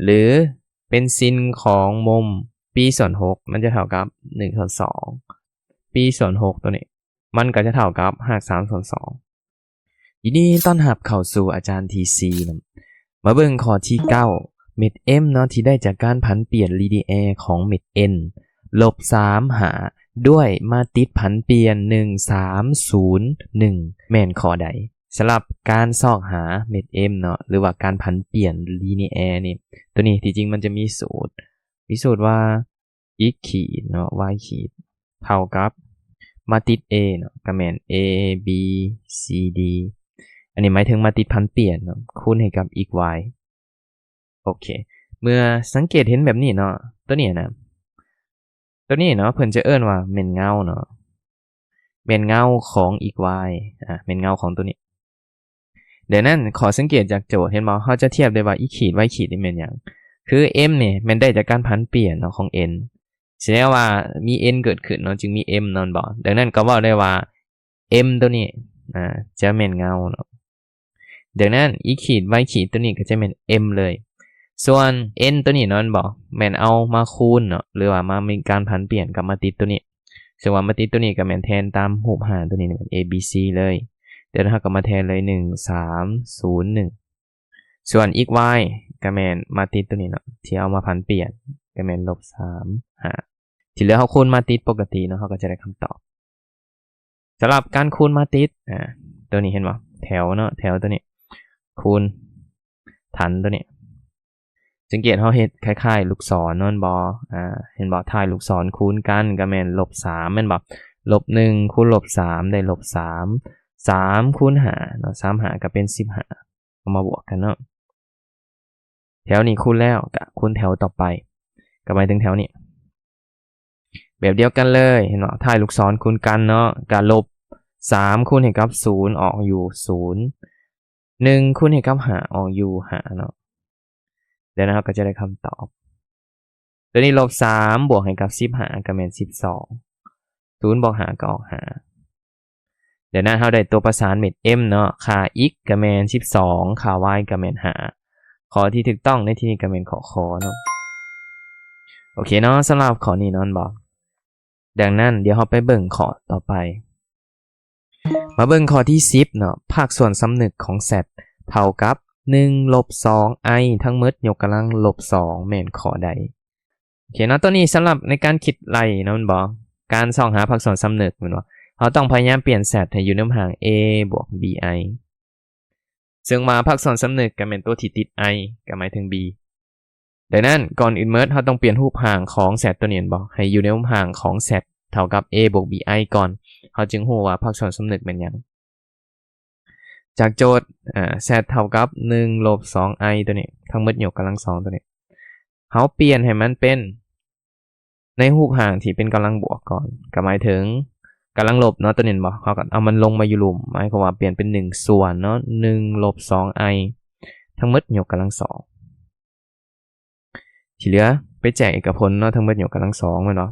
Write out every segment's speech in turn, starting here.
ຫຼືເປັນຊິນຂອງມຸມ b ສ່ວນຫົກ ມັນຈະເທົ່າກັບໜຶ່ງສ່ວນສອງ b ສ່ວນຫົກ ຕົວນີ້ ມັນກໍຈະເທົ່າກັບຮາກສາມສ່ວນສອງ. ຍິນດີຕ້ອນຮັບເຂົ້າສູ່ອາຈານທີສີ່ນຳ. ມາເບິ່ງຂໍ້ທີເກົ້າ ເມັດ m ເນາະ ທີ່ໄດ້ຈາກການຜັນປ່ຽນລີເນແອຂອງເມັດ n ລົບສາມຫາດ້ວຍມາຕິດຜັນປ່ຽນໜຶ່ງສາມສູນໜຶ່ງ ແມ່ນຂໍ້ໃດ? ສຳລັບການຊອກຫາເມັດ m ເນາະ ຫຼືວ່າການຜັນປ່ຽນລີເນແອນີ້ ຕົວນີ້ທີ່ຈິງມັນຈະມີສູດ ມີສູດວ່າ x ຂີດເນາະ y ຂີດ ເທົ່າກັບ ມາຕິດ a ເນາະ ກໍແມ່ນ a b c d ອັນນີ້ໝາຍເຖິງມາຕິດຜັນປ່ຽນເນາະ ຄູນໃຫ້ກັບ x y. ໂອເຄ ເມື່ອສັງເກດເຫັນແບບນີ້ເນາະ ຕົວນີ້ນະ ຕົວນີ້ເນາະ ເພິ່ນຈະເອີ້ນວ່າແມ່ນເງົາເນາະ ແມ່ນເງົາຂອງ x y ອາ ແມ່ນເງົາຂອງຕົວນີ້. ດັ່ງນັ້ນ ຂໍ້ສັງເກດຈາກໂຈດ ເຫັນບໍ່? ເຮົາຈະທຽບໄດ້ວ່າ x ຂີດ y ຂີດນີ້ແມ່ນຫຍັງ? ຄື m ນີ້ແມ່ນໄດ້ຈາກການຜັນປ່ຽນເນາະ ຂອງ n ສະແດງວ່າມີ n ເກີດຂຶ້ນເນາະ ຈຶ່ງມີ m ແມ່ນບໍ່? ດັ່ງນັ້ນກໍເວົ້າໄດ້ວ່າ m ຕົວນີ້ ອາ ຈະແມ່ນເງົາເນາະ. ດັ່ງນັ້ນ x ຂີດ y ຂີດຕົວນີ້ກໍຈະແມ່ນ m ເລີຍ. ສ່ວນ n ຕົວນີ້ເນາະ ແມ່ນບໍ່? ແມ່ນເອົາມາຄູນເນາະ ຫຼືວ່າມາມີການຜັນປ່ຽນກັບມາຕິດຕົວນີ້. ເຊິ່ງວ່າມາຕິດຕົວນີ້ກໍແມ່ນແທນຕາມຮູບຮ່າງຕົວນີ້ແມ່ນ a b c ເລີຍ. ດຽວເຮົາກໍມາແທນເລີຍ ໜຶ່ງສາມສູນໜຶ່ງ ສ່ວນ x y ກໍແມ່ນມາຕິດຕົວນີ້ເນາະ ທີ່ເອົາມາຜັນປ່ຽນ ກໍແມ່ນລົບສາມຫາ ທີ່ເຫຼືອເຮົາຄູນມາຕິດປົກກະຕິເນາະ ເຮົາກໍຈະໄດ້ຄຳຕອບ. ສຳລັບການຄູນມາຕິດ ອາ ຕົວນີ້ເຫັນບໍ່? ແຖວເນາະ ແຖວຕົວນີ້ ຄູນຖັນຕົວນີ້ ສັງເກດເຮົາເຮັດຄ້າຍໆລູກສອນແມ່ນບໍ່? ອາ ເຫັນບໍ່? ທ້າຍລູກສອນຄູນກັນກໍແມ່ນລົບສາມແມ່ນບໍ່? ລົບໜຶ່ງຄູນລົບສາມໄດ້ລົບສາມ ສາມຄູນຫ້າເນາະ ສາມຫ້າກໍເປັນສິບຫ້າ ເອົາມາບວກກັນເນາະ ແຖວນີ້ຄູນແລ້ວກໍຄູນແຖວຕໍ່ໄປ ກໍໝາຍເຖິງແຖວນີ້ ແບບດຽວກັນເລີຍ ເຫັນບໍ່? ທ້າຍລູກສອນຄູນກັນເນາະ ກໍລົບສາມຄູນໃຫ້ກັບສູນອອກຢູ່ສູນ ໜຶ່ງຄູນໃຫ້ກັບຫ້າອອກຢູ່ຫ້າເນາະ. ແລ້ວເຮົາກໍຈະໄດ້ຄຳຕອບ ຕົວນີ້ລົບສາມບວກໃຫ້ກັບສິບຫ້າກໍແມ່ນສິບສອງ ສູນບວກຫ້າກໍອອກຫ້າ. ດັ່ງນັ້ນເຮົາໄດ້ຕົວປະສານເມັດ m ເນາະ ຄ່າ x ກໍແມ່ນສິບສອງ ຄ່າ y ກໍແມ່ນຫ້າ. ຂໍ້ທີ່ຖືກຕ້ອງໃນທີ່ນີ້ກໍແມ່ນຂໍ້ ຄ ເນາະ. ໂອເຄເນາະ ສຳລັບຂໍ້ນີ້ເນາະ ແມ່ນບໍ່? ດັ່ງນັ້ນ ດຽວເຮົາໄປເບິ່ງຂໍ້ຕໍ່ໄປ. ມາເບິ່ງຂໍ້ທີສິບເນາະ ພາກສ່ວນສຳນຶກຂອງ z ເທົ່າກັບ ໜຶ່ງລົບສອງ i ທັງໝົດຍົກກຳລັງລົບສອງ ແມ່ນຂໍ້ໃດ? ໂອເຄເນາະ ຕົວນີ້ສຳລັບໃນການຄິດໄລ່ເນາະ ແມ່ນບໍ່? ການຊອກຫາພາກສ່ວນສຳນຶກແມ່ນບໍ່? ເຮົາຕ້ອງພະຍາຍາມປ່ຽນ z ໃຫ້ຢູ່ໃນຮູບຮ່າງ a ບວກ bi ເຊິ່ງວ່າພາກສ່ວນສຳນຶກກໍແມ່ນຕົວທີ່ຕິດ i ກໍໝາຍເຖິງ b. ດັ່ງນັ້ນ ກ່ອນອື່ນໝົດ ເຮົາຕ້ອງປ່ຽນຮູບຮ່າງຂອງ z ຕົວນີ້ແມ່ນບໍ່? ໃຫ້ຢູ່ໃນຮູບຮ່າງຂອງ z ເທົ່າກັບ a ບວກ bi ກ່ອນ ເຮົາຈຶ່ງຮູ້ວ່າພາກສ່ວນສຳນຶກແມ່ນຫຍັງ. ຈາກໂຈດ ອາ z ເທົ່າກັບ ໜຶ່ງລົບສອງ i ຕົວນີ້ ທັງໝົດຍົກກຳລັງສອງຕົວນີ້ ເຮົາປ່ຽນໃຫ້ມັນເປັນ ໃນຮູບຮ່າງທີ່ເປັນກຳລັງບວກກ່ອນ ກໍໝາຍເຖິງກຳລັງລົບເນາະ ຕົວນີ້ແມ່ນບໍ່? ເຮົາກໍເອົາມັນລົງມາຢູ່ລຸ່ມ ໝາຍຄວາມວ່າປ່ຽນເປັນໜຶ່ງສ່ວນເນາະ ໜຶ່ງລົບສອງ i ທັງໝົດຍົກກຳລັງສອງ. ທີ່ເຫຼືອໄປແຈກເອກະຜົນເນາະ ທັງໝົດຍົກກຳລັງສອງແມ່ນບໍ່?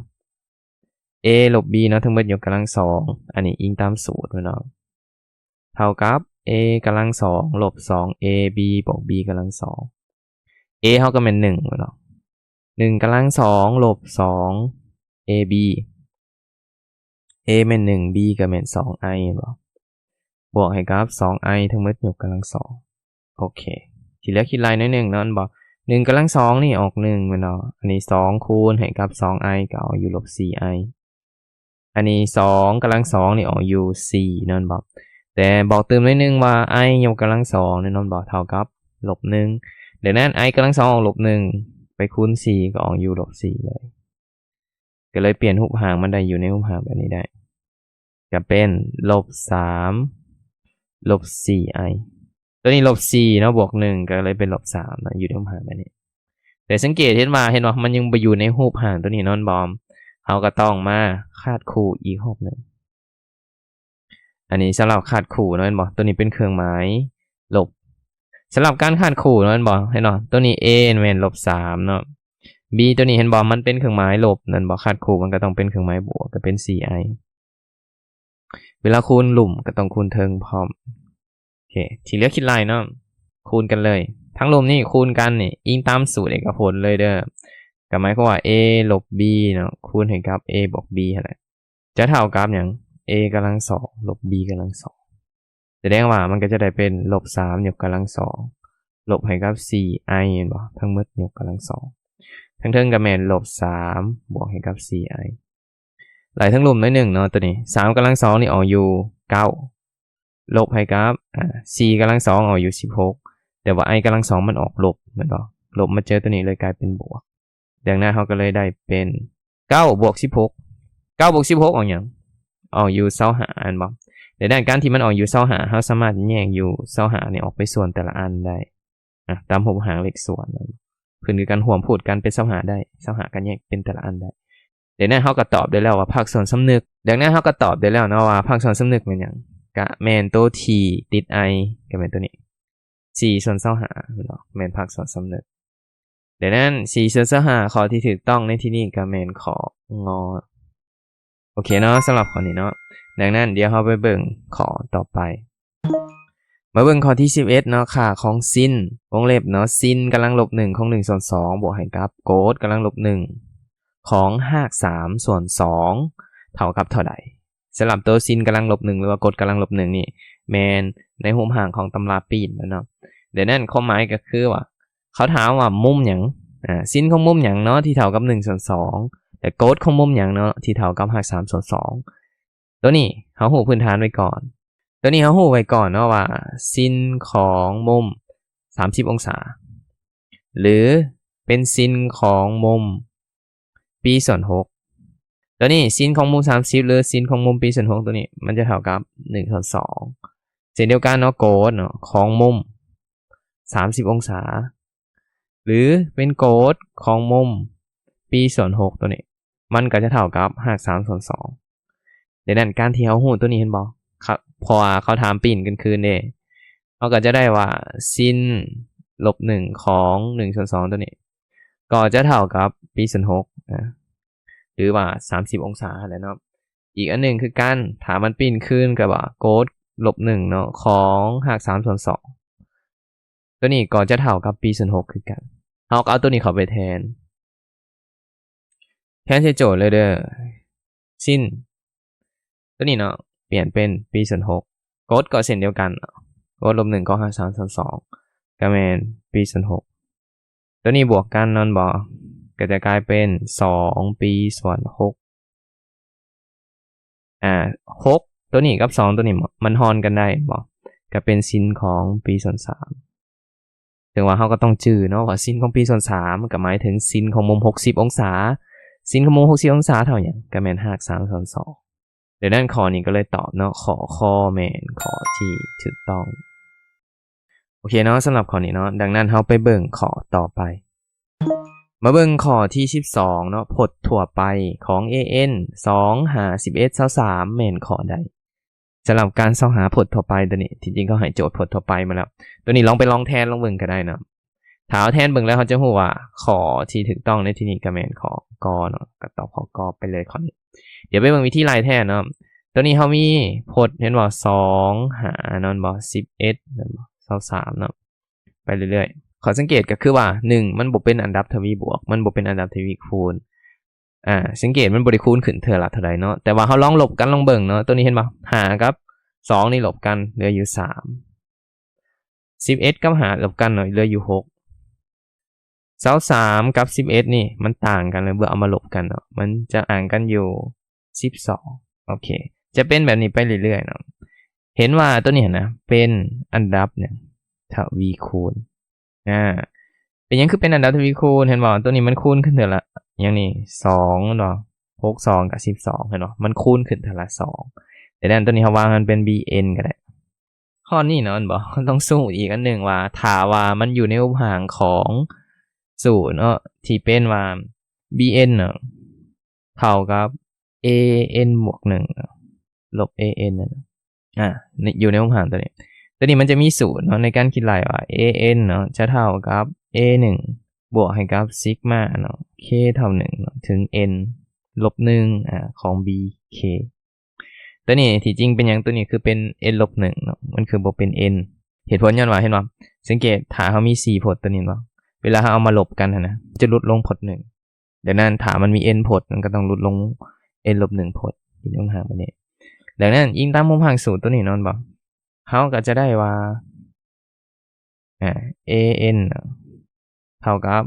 a ລົບ b ເນາະ ທັງໝົດຍົກກຳລັງສອງ ອັນນີ້ອີງຕາມສູດແມ່ນບໍ່? ເທົ່າກັບ a ກຳລັງສອງລົບສອງ ab ບວກ b ກຳລັງສອງ a ເຮົາກໍແມ່ນໜຶ່ງແມ່ນບໍ່? ໜຶ່ງກຳລັງສອງລົບສອງ ab a ແມ່ນໜຶ່ງ b ກໍແມ່ນສອງ i ແມ່ນບໍ່? ບວກໃຫ້ກັບສອງ i ທັງໝົດຍົກກຳລັງສອງ. ໂອເຄ ທີ່ເຫຼືອຄິດໄລ່ໜ້ອຍໜຶ່ງເນາະ ແມ່ນບໍ່? ໜຶ່ງກຳລັງສອງນີ້ອອກໜຶ່ງແມ່ນບໍ່? ອັນນີ້ສອງຄູນໃຫ້ກັບສອງ i ກໍອອກຢູ່ລົບສີ່ i. ອັນນີ້ສອງກຳລັງສອງນີ້ອອກຢູ່ສີ່ເນາະ ແມ່ນບໍ່? ແຕ່ບອກຕື່ມໜ້ອຍໜຶ່ງວ່າ i ຍົກກຳລັງສອງນີ້ເນາະ ແມ່ນບໍ່? ເທົ່າກັບລົບໜຶ່ງ. ດັ່ງນັ້ນ i ກຳລັງສອງອອກລົບໜຶ່ງ ໄປຄູນສີ່ກໍອອກຢູ່ລົບສີ່ເລີຍ. ກໍເລີຍປ່ຽນຮູບຮ່າງມັນໄດ້ ຢູ່ໃນຮູບຮ່າງແບບນີ້ໄດ້ ກໍເປັນລົບສາມ ລົບສີ່ i ຕົວນີ້ລົບສີ່ເນາະ ບວກໜຶ່ງ ກໍເລີຍເປັນລົບສາມເນາະ ຢູ່ໃນຮູບຮ່າງແບບນີ້. ແຕ່ສັງເກດເຫັນວ່າ ເຫັນບໍ່ ມັນຍັງບໍ່ຢູ່ໃນຮູບຮ່າງຕົວນີ້ເນາະ ແມ່ນບໍ່? ເຮົາກໍຕ້ອງມາຄາດຄູ່ອີກຮອບໜຶ່ງ. ອັນນີ້ສຳລັບຄາດຄູ່ເນາະ ແມ່ນບໍ່? ຕົວນີ້ເປັນເຄື່ອງໝາຍລົບ. ສຳລັບການຄາດຄູ່ເນາະ ແມ່ນບໍ່? ເຫັນບໍ່? ຕົວນີ້ a ແມ່ນລົບສາມເນາະ b ຕົວນີ້ເຫັນບໍ່? ມັນເປັນເຄື່ອງໝາຍລົບ ແມ່ນບໍ່? ຄາດຄູ່ມັນກໍຕ້ອງເປັນເຄື່ອງໝາຍບວກ ກໍເປັນສີ່ i. ເວລາຄູນລຸ່ມກໍຕ້ອງຄູນເທິງພ້ອມ. ໂອເຄ ທີ່ເຫຼືອຄິດໄລ່ເນາະ ຄູນກັນເລີຍ. ທັງລຸ່ມນີ້ຄູນກັນນີ້ ອີງຕາມສູດເອກະຜົນເລີຍເດີ. ກໍໝາຍຄວາມວ່າ a ລົບ b ເນາະ ຄູນໃຫ້ກັບ a ບວກ b ຫັ້ນແຫຼະ ຈະເທົ່າກັບຫຍັງ? a ກຳລັງສອງ ລົບ b ກຳລັງສອງ ສະແດງວ່າມັນກໍຈະໄດ້ເປັນລົບສາມຍົກກຳລັງສອງ ລົບໃຫ້ກັບສີ່ i ແມ່ນບໍ່? ທັງໝົດຍົກກຳລັງສອງ ທາງເທິງກໍແມ່ນລົບສາມບວກໃຫ້ກັບສີ່ i ໄລ່ທັງລຸ່ມໜ້ອຍໜຶ່ງເນາະ ຕົວນີ້ ສາມກຳລັງສອງນີ້ອອກຢູ່ເກົ້າ ລົບໃຫ້ກັບ ອາ ສີ່ກຳລັງສອງອອກຢູ່ສິບຫົກ ແຕ່ວ່າ i ກຳລັງສອງມັນອອກລົບແມ່ນບໍ່? ລົບມາເຈີຕົວນີ້ເລີຍກາຍເປັນບວກ. ດັ່ງນັ້ນເຮົາກໍເລີຍໄດ້ເປັນເກົ້າບວກສິບຫົກ ເກົ້າບວກສິບຫົກອອກຫຍັງ? ອອກຢູ່ຊາວຫ້າ ແມ່ນບໍ່? ດັ່ງນັ້ນການທີ່ມັນອອກຢູ່ຊາວຫ້າ ເຮົາສາມາດແຍກຢູ່ຊາວຫ້ານີ້ອອກໄປສ່ວນແຕ່ລະອັນໄດ້ ອາ ຕາມຮູບຮ່າງເລກສ່ວນ ເພິ່ນຄືກັນຮ່ວມພູດກັນເປັນຊາວຫ້າໄດ້ ຊາວຫ້າກໍແຍກເປັນແຕ່ລະອັນໄດ້. ດັ່ງນັ້ນເຮົາກໍຕອບໄດ້ແລ້ວວ່າພາກສ່ວນສ່ຳນຶກ ດັ່ງນັ້ນເຮົາກໍຕອບໄດ້ແລ້ວເນາະວ່າພາກສ່ວນສ່ຳນຶກແມ່ນຫຍັງ? ກະແມ່ນໂຕທີ່ຕິດ i ກະແມ່ນໂຕນີ້ ສີ່ສ່ວນຊາວຫ້າ ແມ່ນພາກສ່ວນສ່ຳນຶກ. ດັ່ງນັ້ນ ສີ່ສ່ວນຊາວຫ້າ ຂໍ້ທີ່ຖືກຕ້ອງໃນທີ່ນີ້ກໍແມ່ນຂໍ້ ງ. ໂອເຄເນາະ ສຳລັບຂໍ້ນີ້ເນາະ. ດັ່ງນັ້ນ ດຽວເຮົາໄປເບິ່ງຂໍ້ຕໍ່ໄປ. ມາເບິ່ງຂໍ້ທີສິບເອັດເນາະ ຄ່າຂອງຊິນ ວົງເລັບເນາະ ຊິນກຳລັງລົບໜຶ່ງຂອງໜຶ່ງສ່ວນສອງ ບວກໃຫ້ກັບໂກດກຳລັງລົບໜຶ່ງຂອງຮາກສາມສ່ວນສອງ ເທົ່າກັບເທົ່າໃດ? ສຳລັບໂຕຊິນກຳລັງລົບໜຶ່ງ ຫຼືວ່າໂກດກຳລັງລົບໜຶ່ງນີ້ ແມ່ນໃນຮູບຮ່າງຂອງຕຳລາປີ້ນແມ່ນເນາະ. ດັ່ງນັ້ນຄວາມໝາຍກໍຄືວ່າ ເຂົາຖາມວ່າມຸມຫຍັງ? ອາ ຊິນຂອງມຸມຫຍັງເນາະທີ່ເທົ່າກັບໜຶ່ງສ່ວນສອງ ແລະ ໂກດຂອງມຸມຫຍັງເນາະທີ່ເທົ່າກັບຮາກສາມສ່ວນສອງ? ໂຕນີ້ເຮົາຮູ້ພື້ນຖານໄວ້ກ່ອນ. ໂຕນີ້ເຮົາຮູ້ໄວ້ກ່ອນເນາະວ່າຊິນຂອງມຸມສາມສິບອົງສາ ຫຼື ເປັນຊິນຂອງມຸມປີສ່ວນຫົກ. ໂຕນີ້ຊິນຂອງມຸມສາມສິບ ຫຼື ຊິນຂອງມຸມປີສ່ວນຫົກ ໂຕນີ້ມັນຈະເທົ່າກັບໜຶ່ງສ່ວນສອງ. ເຊັ່ນດຽວກັນເນາະ ໂກດເນາະຂອງມຸມສາມສິບອົງສາ ຫຼື ເປັນໂກດຂອງມຸມປີສ່ວນຫົກ ໂຕນີ້ ມັນກໍຈະເທົ່າກັບຮາກສາມສ່ວນສອງ. ດັ່ງນັ້ນການທີ່ເຮົາຮູ້ໂຕນີ້ ເຫັນບໍ່? ເຂົາ ເພາະວ່າເຂົາຖາມປີ້ນກັນຄືນເດ້ ເຮົາກໍຈະໄດ້ວ່າຊິນລົບໜຶ່ງຂອງໜຶ່ງສ່ວນສອງໂຕນີ້ ກໍຈະເທົ່າກັບປີສ່ວນຫົກ ອາ ຫຼືວ່າສາມສິບອົງສາຫັ້ນແຫຼະເນາະ. ອີກອັນໜຶ່ງຄືກັນ ຖ້າມັນປີ້ນຄືນກໍວ່າໂກດລົບໜຶ່ງເນາະ ຂອງຮາກສາມສ່ວນສອງ ໂຕນີ້ກໍຈະເທົ່າກັບປີສ່ວນຫົກຄືກັນ. ເຮົາກໍເອົາໂຕນີ້ເຂົ້າໄປແທນ ແທນໃສ່ໂຈດເລີຍເດີ ຊິນ ໂຕນີ້ເນາະ ປ່ຽນເປັນປີສ່ວນຫົກ. ໂກດກໍເຊັ່ນດຽວກັນ ໂກດລົບໜຶ່ງຂອງຮາກສາມສ່ວນສອງ ກໍແມ່ນປີສ່ວນຫົກ. ໂຕນີ້ບວກກັນແມ່ນບໍ່? ກໍຈະກາຍເປັນສອງປີສ່ວນຫົກ. ອາ ຫົກໂຕນີ້ກັບສອງໂຕນີ້ ມັນຮ່ອນກັນໄດ້ແມ່ນບໍ່? ກໍເປັນຊິນຂອງປີສ່ວນສາມ. ເຖິງວ່າເຮົາກໍຕ້ອງຈື່ເນາະວ່າຊິນຂອງປີສ່ວນສາມ ມັນກໍໝາຍເຖິງຊິນຂອງມຸມຫົກສິບອົງສາ. ຊິນຂອງມຸມຫົກສິບອົງສາເທົ່າຫຍັງ? ກໍແມ່ນຮາກສາມສ່ວນສອງ. ດັ່ງນັ້ນຂໍ້ນີ້ກໍເລີຍຕອບເນາະ ຂໍ້ ຄ ແມ່ນຂໍ້ທີ່ຖືກຕ້ອງ. ໂອເຄເນາະ ສຳລັບຂໍ້ນີ້ເນາະ. ດັ່ງນັ້ນເຮົາໄປເບິ່ງຂໍ້ຕໍ່ໄປ. ມາເບິ່ງຂໍ້ທີສິບສອງເນາະ ພົດທົ່ວໄປຂອງ ເອເອັນ ສອງ ຫ້າ ສິບເອັດ ຊາວສາມ ແມ່ນຂໍ້ໃດ? ສຳລັບການຊອກຫາພົດທົ່ວໄປໂຕນີ້ ທີ່ຈິງເຂົາໃຫ້ໂຈດພົດທົ່ວໄປມາແລ້ວ. ໂຕນີ້ລອງໄປລອງແທນລອງເບິ່ງກໍໄດ້ເນາະ. ຖ້າເຮົາແທນເບິ່ງແລ້ວ ເຮົາຈະຮູ້ວ່າຂໍ້ທີ່ຖືກຕ້ອງໃນທີ່ນີ້ກໍແມ່ນຂໍ້ ກ ເນາະ. ກໍຕອບຂໍ້ ກ ໄປເລີຍຂໍ້ນີ້. ດຽວໄປເບິ່ງວິທີໄລ່ແທນເນາະ. ໂຕນີ້ເຮົາມີພົດ ເຫັນບໍ່? ສອງ ຫ້າ ແມ່ນບໍ່? ສິບເອັດ ແມ່ນບໍ່? ຊາວສາມເນາະ. ໄປເລື້ອຍໆ. ຂໍ້ສັງເກດກໍຄືວ່າ ໜຶ່ງ ມັນບໍ່ເປັນອັນດັບທະວີບວກ ມັນບໍ່ເປັນອັນດັບທະວີຄູນ. ອາ ສັງເກດມັນບໍ່ໄດ້ຄູນຂຶ້ນເທື່ອລະເທົ່າໃດເນາະ. ແຕ່ວ່າເຮົາລອງລົບກັນລອງເບິ່ງເນາະ. ໂຕນີ້ເຫັນບໍ່? ຫ້າກັບສອງນີ້ລົບກັນ ເຫຼືອຢູ່ສາມ. ສິບເອັດກັບຫ້າລົບກັນເນາະ ເຫຼືອຢູ່ຫົກ. ຊາວສາມກັບສິບເອັດນີ້ມັນຕ່າງກັນເລີຍ ເມື່ອເອົາມາລົບກັນເນາະ ມັນຈະຕ່າງກັນຢູ່ສິບສອງ. ໂອເຄ ຈະເປັນແບບນີ້ໄປເລື້ອຍໆເນາະ. ເຫັນວ່າໂຕນີ້ຫັ້ນນະ ເປັນອັນດັບຫຍັງ? ທະວີຄູນ. ອາ ເປັນຫຍັງຄືເປັນອັນດັບທະວີຄູນ? ເຫັນບໍ່? ໂຕນີ້ມັນຄູນຂຶ້ນເທື່ອລະຫຍັງນີ້? ສອງ ແມ່ນບໍ່? ຫົກ ສອງ ກໍສິບສອງ ເຫັນບໍ່? ມັນຄູນຂຶ້ນເທື່ອລະສອງ. ດັ່ງນັ້ນໂຕນີ້ເຮົາວາງມັນເປັນ ບີເອັນ ກໍໄດ້. ຂໍ້ນີ້ເນາະ ແມ່ນບໍ່? ເຮົາຕ້ອງຮູ້ອີກອັນໜຶ່ງວ່າ ຖ້າວ່າມັນຢູ່ໃນຮູບຮ່າງຂອງສູດເນາະ ທີ່ເປັນວ່າ ບີເອັນ ເນາະ ເທົ່າກັບ ເອເອັນ ບວກໜຶ່ງ ລົບ ເອເອັນ ນັ້ນ ອາ ຢູ່ໃນຮູບຮ່າງໂຕນີ້ ໂຕນີ້ມັນຈະມີສູດເນາະ ໃນການຄິດໄລ່ວ່າ ເອເອັນ ເນາະ ຈະເທົ່າກັບ ເອໜຶ່ງ ບວກໃຫ້ກັບ ຊິກມາ ເນາະ ເຄ ເທົ່າໜຶ່ງເນາະ ເຖິງ ເອັນ ລົບໜຶ່ງ ອາ ຂອງ ບີ ເຄ. ໂຕນີ້ທີ່ຈິງເປັນຫຍັງ? ໂຕນີ້ຄືເປັນ ເອັນ ລົບໜຶ່ງເນາະ ມັນຄືບໍ່ເປັນ ເອັນ. ເຫດຜົນຍ້ອນວ່າ ເຫັນບໍ່? ສັງເກດ ຖ້າເຮົາມີສີ່ພົດຕົວນີ້ເນາະ ເວລາເຮົາເອົາມາລົບກັນຫັ້ນນະ ຈະຫຼຸດລົງພົດໜຶ່ງ. ດັ່ງນັ້ນ ຖ້າມັນມີ n ພົດ ມັນກໍຕ້ອງຫຼຸດລົງ n ລົບໜຶ່ງພົດ ຢູ່ໃນຮູບຮ່າງແບບນີ້. ດັ່ງນັ້ນ ອີງຕາມຮູບຮ່າງສູດຕົວນີ້ເນາະ ແມ່ນບໍ່? ເຮົາກໍຈະໄດ້ວ່າ ອາ a n ເທົ່າກັບ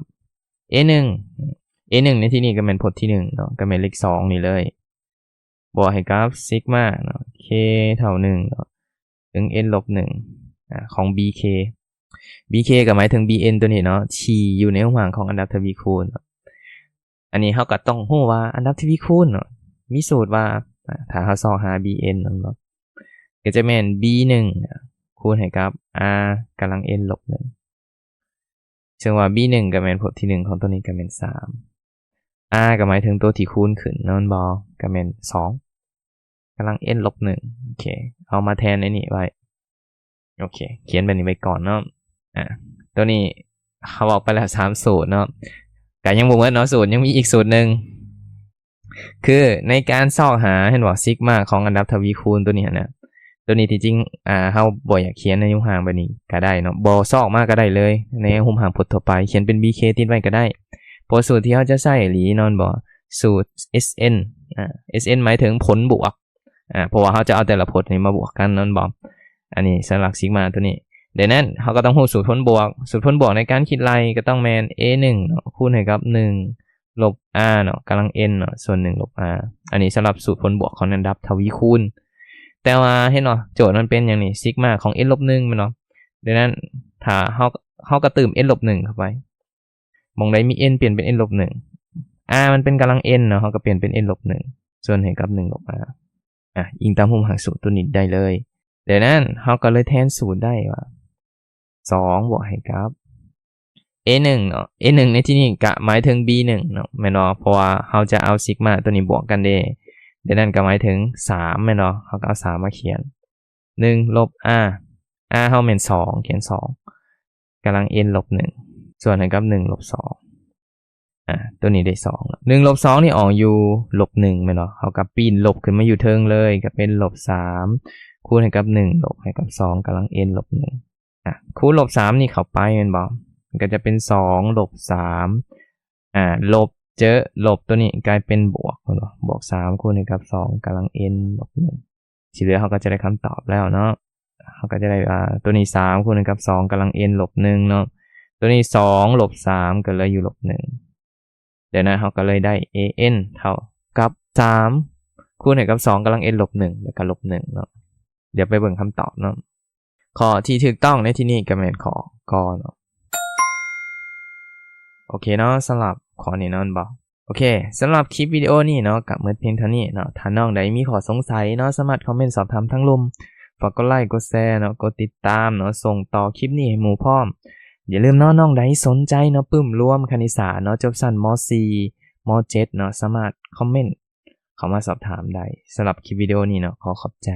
a ໜຶ່ງ a ໜຶ່ງໃນທີ່ນີ້ກໍແມ່ນພົດທີໜຶ່ງເນາະ ກໍແມ່ນເລກສອງນີ້ເລີຍ ບວກໃຫ້ກັບຊິກມາເນາະ k ເທົ່າໜຶ່ງເນາະ ເຖິງ n ລົບໜຶ່ງ ອາ ຂອງ bk bk ກໍໝາຍເຖິງ bn ຕົວນີ້ເນາະ ທີ່ຢູ່ໃນຮູບຮ່າງຂອງອັນດັບທະວີຄູນເນາະ. ອັນນີ້ເຮົາກໍຕ້ອງຮູ້ວ່າອັນດັບທະວີຄູນເນາະ ມີສູດວ່າ ອາ ຖ້າເຮົາຊອກຫາ bn ນັ້ນເນາະ ກໍຈະແມ່ນ b ໜຶ່ງ ຄູນໃຫ້ກັບ r ກຳລັງ n ລົບໜຶ່ງ ເຊິ່ງວ່າ b ໜຶ່ງ ກໍແມ່ນພົດທີໜຶ່ງ ຂອງຕົວນີ້ກໍແມ່ນສາມ r ກໍໝາຍເຖິງຕົວທີ່ຄູນຂຶ້ນເນາະ ແມ່ນບໍ່? ກໍແມ່ນສອງ ກຳລັງ n ລົບໜຶ່ງ ໂອເຄ ເອົາມາແທນໃນນີ້ໄວ້ ໂອເຄ ຂຽນແບບນີ້ໄວ້ກ່ອນເນາະ. ອາ ຕົວນີ້ເຮົາເວົ້າໄປແລ້ວສາມສູດເນາະ ກໍຍັງບໍ່ໝົດເນາະ ສູດ ຍັງມີອີກສູດໜຶ່ງ ຄືໃນການຊອກຫາ ເຫັນບໍ່ ຊິກມາຂອງອັນດັບທະວີຄູນຕົວນີ້ຫັ້ນນະ ຕົວນີ້ທີ່ຈິງ ອາ ເຮົາບໍ່ຢາກຂຽນໃນຮູບຮ່າງແບບນີ້ກໍໄດ້ເນາະ ບໍ່ຊອກມາກໍໄດ້ເລີຍ ໃນຮູບຮ່າງພົດທົ່ວໄປ ຂຽນເປັນ bk ຕິດໄວ້ກໍໄດ້ ເພາະສູດທີ່ເຮົາຈະໃຊ້ອີ່ຫຼີເນາະ ແມ່ນບໍ່? ສູດ sn ອາ sn ໝາຍເຖິງຜົນບວກ ອາ ເພາະວ່າເຮົາຈະເອົາແຕ່ລະພົດນີ້ມາບວກກັນເນາະ ແມ່ນບໍ່? ອັນນີ້ສຳລັບຊິກມາຕົວນີ້. ດັ່ງນັ້ນ ເຮົາກໍຕ້ອງຮູ້ສູດຜົນບວກ ສູດຜົນບວກໃນການຄິດໄລ່ກໍຕ້ອງແມ່ນ a ໜຶ່ງເນາະ ຄູນໃຫ້ກັບໜຶ່ງ ລົບ r ເນາະ ກຳລັງ n ເນາະ ສ່ວນໜຶ່ງລົບ r. ອັນນີ້ສຳລັບສູດຜົນບວກຂອງອັນດັບທະວີຄູນ ແຕ່ວ່າເຫັນບໍ່ ໂຈດມັນເປັນຫຍັງນີ້ ຊິກມາຂອງ n ລົບໜຶ່ງ ແມ່ນບໍ່? ດັ່ງນັ້ນ ຖ້າເຮົາ ເຮົາກໍຕື່ມ n ລົບໜຶ່ງເຂົ້າໄປ ໝ່ອງໃດມີ n ປ່ຽນເປັນ n ລົບໜຶ່ງ r ມັນເປັນກຳລັງ n ເນາະ ເຮົາກໍປ່ຽນເປັນ n ລົບໜຶ່ງ ສ່ວນໃຫ້ກັບໜຶ່ງລົບ r. ອາ ອີງຕາມຮູບຮ່າງສູດຕົວນີ້ໄດ້ເລີຍ. ດັ່ງນັ້ນ ເຮົາກໍເລີຍແທນສູດໄດ້ວ່າ ສອງ ບວກໃຫ້ກັບ a ໜຶ່ງເນາະ a ໜຶ່ງໃນທີ່ນີ້ກະໝາຍເຖິງ b ໜຶ່ງເນາະ ແມ່ນບໍ່? ເພາະວ່າເຮົາຈະເອົາຊິກມາຕົວນີ້ບວກກັນເດ້ ດັ່ງນັ້ນກະໝາຍເຖິງສາມແມ່ນບໍ່? ເຮົາກໍເອົາສາມມາຂຽນ ໜຶ່ງລົບ r r ເຮົາແມ່ນສອງ ຂຽນສອງ ກຳລັງ n ລົບໜຶ່ງ ສ່ວນໃຫ້ກັບໜຶ່ງລົບສອງ ອາ ຕົວນີ້ໄດ້ສອງ ໜຶ່ງລົບສອງນີ້ອອກຢູ່ລົບໜຶ່ງແມ່ນບໍ່? ເຮົາກໍປີ້ນລົບຂຶ້ນມາຢູ່ເທິງເລີຍ ກໍເປັນລົບສາມ ຄູນໃຫ້ກັບໜຶ່ງ ລົບໃຫ້ກັບສອງ ກຳລັງ n ລົບໜຶ່ງ ອາ ຄູນລົບສາມນີ້ເຂົ້າໄປແມ່ນບໍ່? ມັນກໍຈະເປັນສອງລົບສາມ ອາ ລົບເຈີລົບຕົວນີ້ກາຍເປັນບວກແມ່ນບໍ່? ບວກສາມຄູນໃຫ້ກັບສອງ ກຳລັງ n ລົບໜຶ່ງ ທີ່ເຫຼືອເຮົາກໍຈະໄດ້ຄຳຕອບແລ້ວເນາະ ເຮົາກໍຈະໄດ້ວ່າ ຕົວນີ້ສາມຄູນໃຫ້ກັບສອງ ກຳລັງ n ລົບໜຶ່ງເນາະ ຕົວນີ້ສອງລົບສາມ ກໍເຫຼືອຢູ່ລົບໜຶ່ງ ດັ່ງນັ້ນເຮົາກໍເລີຍໄດ້ a n ເທົ່າກັບສາມຄູນໃຫ້ກັບສອງ ກຳລັງ n ລົບໜຶ່ງ ແລ້ວກໍລົບໜຶ່ງເນາະ. ດຽວໄປເບິ່ງຄຳຕອບເນາະ ຂໍ້ທີ່ຖືກຕ້ອງໃນທີ່ນີ້ກໍແມ່ນຂໍ້ ກ ເນາະ. ໂອເຄເນາະ ສຳລັບຂໍ້ນີ້ເນາະ ແມ່ນບໍ່? ໂອເຄ ສຳລັບຄລິບວິດີໂອນີ້ເນາະ ກໍໝົດພຽງເທົ່ານີ້ເນາະ. ຖ້ານ້ອງໃດມີຂໍ້ສົງໄສເນາະ ສາມາດຄອມເມັນສອບຖາມທາງລຸ່ມ. ຝາກກົດໄລ ກົດແຊເນາະ ກົດຕິດຕາມເນາະ ສົ່ງຕໍ່ຄລິບນີ້ໃຫ້ໝູ່ພ້ອມ. ຢ່າລືມເນາະ ນ້ອງໃດສົນໃຈເນາະ ປຶ້ມລວມຄະນິດສາດເນາະ ຈົບຊັ້ນ ມໍສີ່ ມໍເຈັດເນາະ ສາມາດຄອມເມັນເຂົ້າມາສອບຖາມໄດ້. ສຳລັບຄລິບວິດີໂອນີ້ເນາະ ຂໍຂອບໃຈ.